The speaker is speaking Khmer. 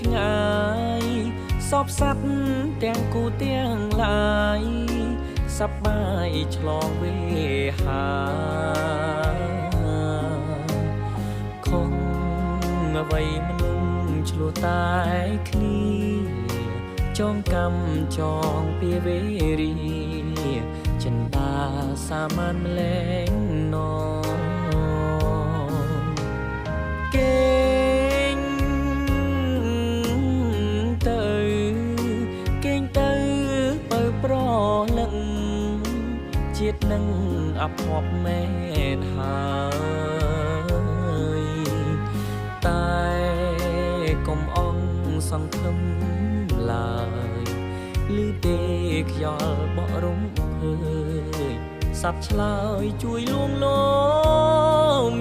ឆ្ងាយសពសត្វទាំងគូទាំងឡាយសប្បាយឆ្លងវេហាខំអ្វីមនុស្សឆ្លោះតែគ្នាចងកម្មចងពីវេរីចិន្តាសាមានម្លែងនគេងទៅគេងទៅបើប្រលឹងជាតិនឹងអភ័ព្វមែនហើយតែកុំអងសង្ឃឹមឡើយឬទេខ្យល់បក់រំភើយសັບឆ្លើយជួយលួងលោម